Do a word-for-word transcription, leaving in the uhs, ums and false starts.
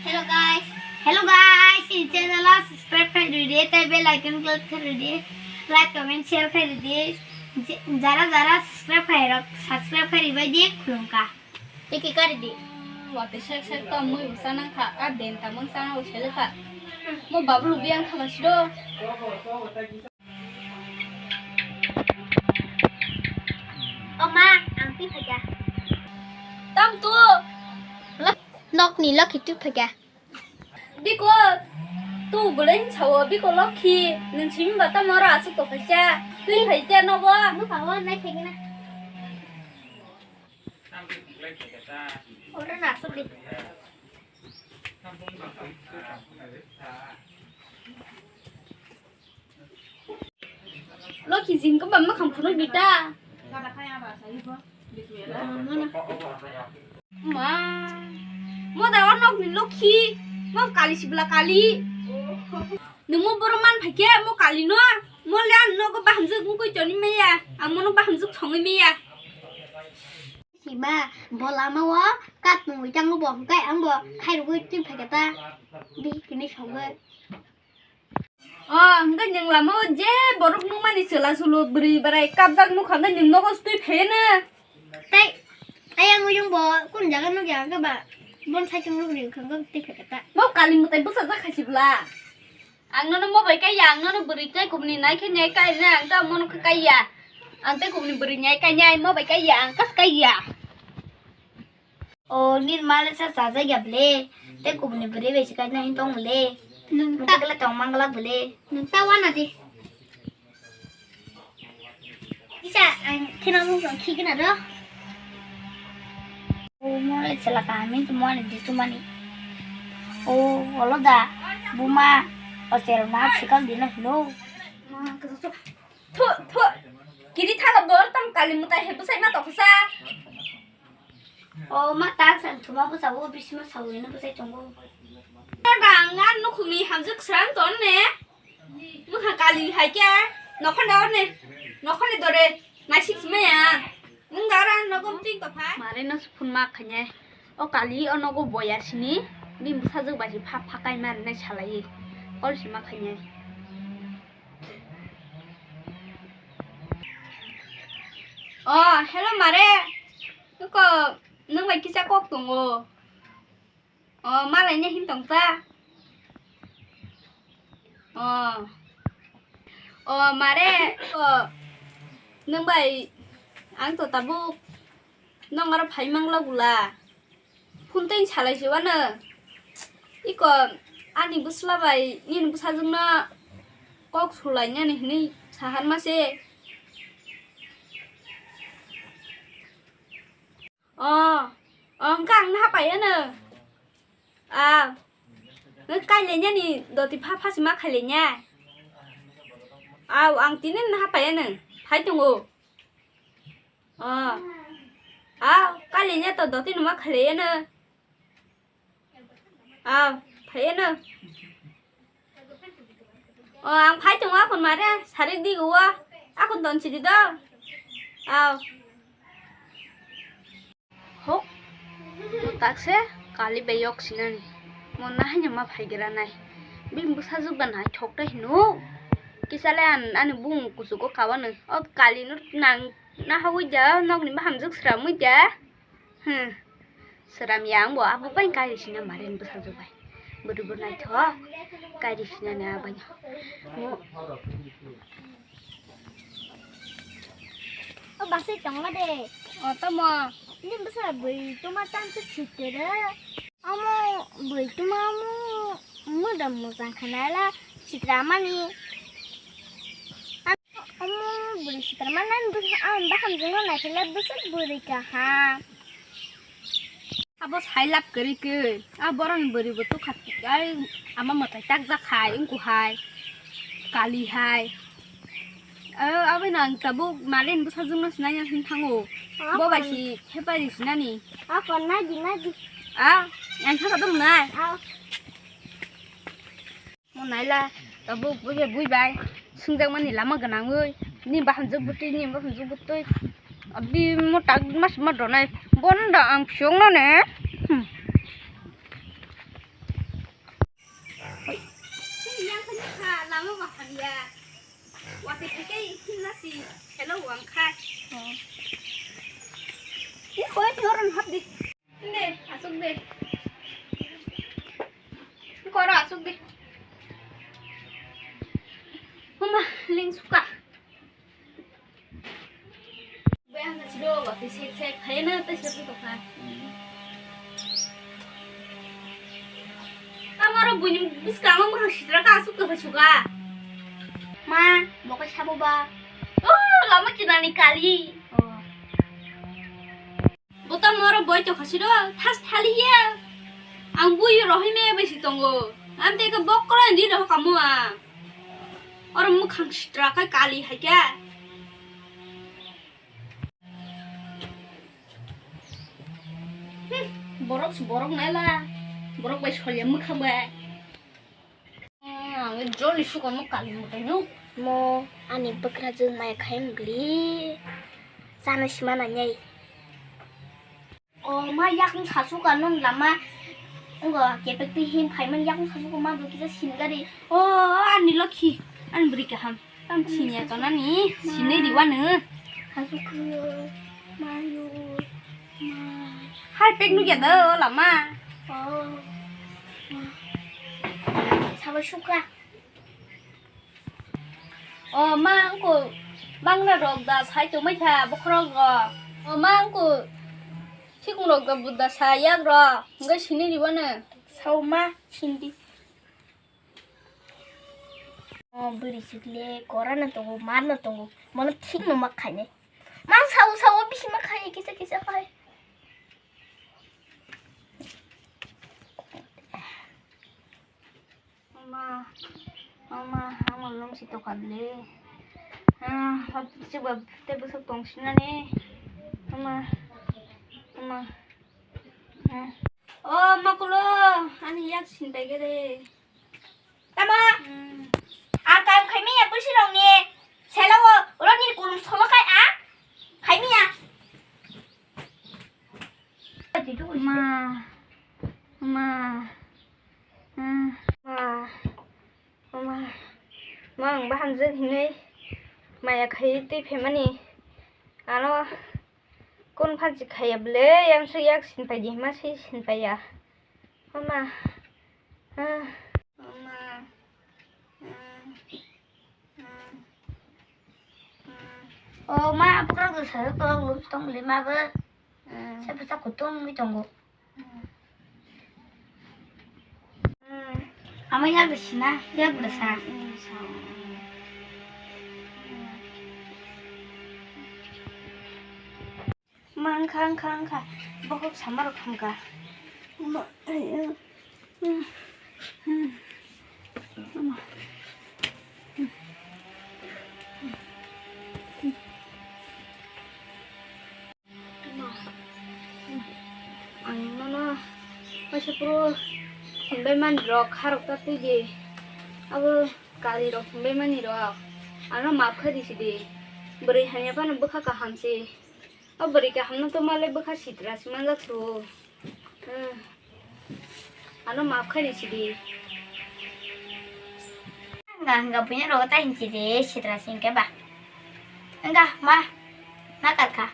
Hello guys, hello guys, ini channel o subscribe khai ridi, tei bell icon click khai ridi, like, comment, share khai ridi. Je-, jara jara subscribe khai rok, subscribe khai ribai di, khulumkha. Tei khe kari di. Wate sek sek to mui bwsa nang kha, a den tamon sana o sele kha. Mo babulu biyang kha basi do. O ma, ang twi phaikha. Tam tu. Lok-, nokni lokhi twi phaikha. Biko, tu bolai sao, biko lokhi, nwng simi ba tamo ora asuk to phaikha. Twi phaikha nobo. Bwkha o nai phaikha na. Ora na asuk di. Lokhi jin ko bamma kham phunuk di ta. Ma. Mo da o nokni lokhi. Mo kali sibla kali. Nungmo boro man phaikhe mo kali no. Mo le ang nogo bahamjwk wngkoi toni maya. Ang mono bahamjwk songwi maya. Sima, bo lama o kat mungwi tango bo, hwnkhe ang bo khairogwi twi phaikha ta. Bihik tini songwi. O, hwnkhe nwng lama o je borok nukmani chwla chulo bwrwi bwrai kapjak nukha hwnkhe nwng nogo twi phaiya na. Tei ayang uyung bo kun jaga nukya hwnkhe ba bon saichung nukri hwnkhe twi phaikha ta. Bo kali mwtai bwsajak khai sibla. Ang nono mo bai kaiya, ang nono bwrwi tei kubuni nai khe nyai kai na, ang ta mono khe kaiya. Ang tei kubuni bwrwi nyai kai nyai, mo bai kaiya, ang kas kaiya. O nini ma le sa chajak ya ble, tei kubuni bwrwi bai se kai na hin tong ble. Nwng ta kala tong mang glak ble. Nwng ta wana de. Isa, ang kheno mung tong khikna do. O mo le chela ka min tu mo ne di tu mani. O olo da buma o chero na chikal di na hino. Thu, thu. Kiri thaga bor tam kali mutai he bwsai ma toksa. O ma tak san thuma bwsa o bisima sawi no bwsai tongo. Rang ngan nukhungni hamjwk sran ton ne. Mukha kali hai khe nokhon da ne. Nokhon ni dore naisik simaya. Nung da ran nokom tik to phai. Mare no phun ma khanye. O kali o nogo boya sini. Bini bwsajwk bai si pha phakai mare nai salai. Kol si ma khanye. Oh, hello mare. Ko nung bai kisa kok tongo. Oh, malai ne hin tong ta. Oh. Oh, mare, oh. Nung bai ang to tabuk nong aro phai mang la bula. Phone tei salai se wano. Iko ani bwsla bai nini bwsajwkno kok sulai nani hinwi sahar ma se. Oh, oh, hwnkhe ang naha pai ano. Ah, nung kai le nani doti pha pha se ma khai le nya. Aw, ang tini naha pai ano. Phai tongo. Oh. Aw, kali nya to doti numa khale ya na. Aw, phai ya na. Oh, ang phai tongo akon mare, sari di go. Akon ton sidi do. Aw. Hok. Takse kali bai yok sinani. Mo nahanya ma phai gira nai. Bini bwsajwk ba naithok ta hino. Kisa le an, ani bung kuchugo kawano. O kali no nang nahawi ja, nokni bahamjwk sramwi ja. Hmm. Sram ya ang bo abo bai kari sina maren bwsajwk bai. Bwrwi bo naithok. Kari sina na bai. Mo. O basai tongma de. O tamo. Ni bwsa bwrwi tuma tansa sitere. Omo bwrwi tuma omo mwdam mojang khanala sitra mani. Omo bwrwi sitra mani bwsa ang baham jwngo naithokle bwsa bwrwi kaham. Abo sai lab kwrwi khe, a borokni bwrwi bo tukha, ai ama mwtai takjak hai, wngkha hai, kali hai. Abo, abo nang tabuk malen bwsajwkno sinai ya hin thango. Bo bai si hepai ri sinani. Ako nai di, nai di. A, ang thaka dong nai. Aw. Mo naila, tabuk bui bai, bui bai. Sungjakmani lama gwnangwi. Ni bahamjwk bwtwi, ni bahamjwk bwtwi. Abi mo tak mas ma donai. Bono da ang phiyokno ne. Hmm. Ano ma hamya. Wati khaike himna si hello wang khai. Ni koi ni oran hap di. Inde, asuk de. Koro asuk de. Huma, ling suka. Bayang na siro, wati sek sek, khaina ta sek to kha. Tamaro buini bwskango mwkhang sitra ka asuk to suka. Ma, mokai sabo ba. Oh, lama kinani kali. Oh. Bota moro boi to khasiro, thas thali ya. Ang bui rohoi me bai si tongo. Ang te ka bokra ni roh kamo a. Oro mukhang sitra kai kali hai kya. Hmm, borok si borok nai la. Borok bai solya mukhang bai. Ang joli suka mo kali mo taino. Mo ani bwkrajwk maya khai mgli. Chana sima na nyai. O ma yakung sasu ka non lama. Ngo kepek ti him khai man yakung sasu ko ma bwkisa sin gari. O ani lokhi. Ani bwrwi kaham. Tam sinya to nani. Sinai di wanu. Sasu ko mayu. Ma. Hai pek nugya da o lama. O. Sabai suka. O ma, angko bangla rok da sai tongmai kha bokhorok rok. O ma, angko sikung rok da buddha sa yak rok. Hingke sini riwano. Sao ma, sindi. O bwrwi sikle kora no tongo, mar no tongo. Mono thik no ma khainai. Ma sao sao bisi ma khai kisa kisa khai. Mama, mama, ama lung si tokar le. Ah, hot si ba te busuk tong sinani. Mama, mama. Ah. Oh, makulo, ani yak sin bai gede. Tamo? Hmm. Ar kam khai miya pusi rong ni. Sela wo, ro ni kulum solo kai a. Khai miya. Ma, ma. Ah, ma, ma, ma, ang bahan jwk hinwi maya khai twi phaimani. Ano kun phansi khaiya bwle, yang se yak sin pai di, ma se sin paiya. Mama. Ah, mama. Ah. O ma, aphuru do sa, ko lum tong le ma bo. Sa pha sa kutung mi tongo. Ama ya bisi na, ya bwsa. Ma wngkha, wngkha, wngkha. Bokhok sama rok thangkha. Ma, ai, ai. Ang nono kaisa phuru hinbai mani rok, kharok ta twi di. Abo kari rok hinbai mani rok. Ano maaf kha di sidi. Bwrwi hamya phano bwkha kaham se. O bwrwi kaham no to malai bwkha sitra se manjak su. Hmm. Ano maaf khai ni sidi. Nga nga punya rogo ta hinchi de sitra singke ba. Nga ma. Ma kar kha.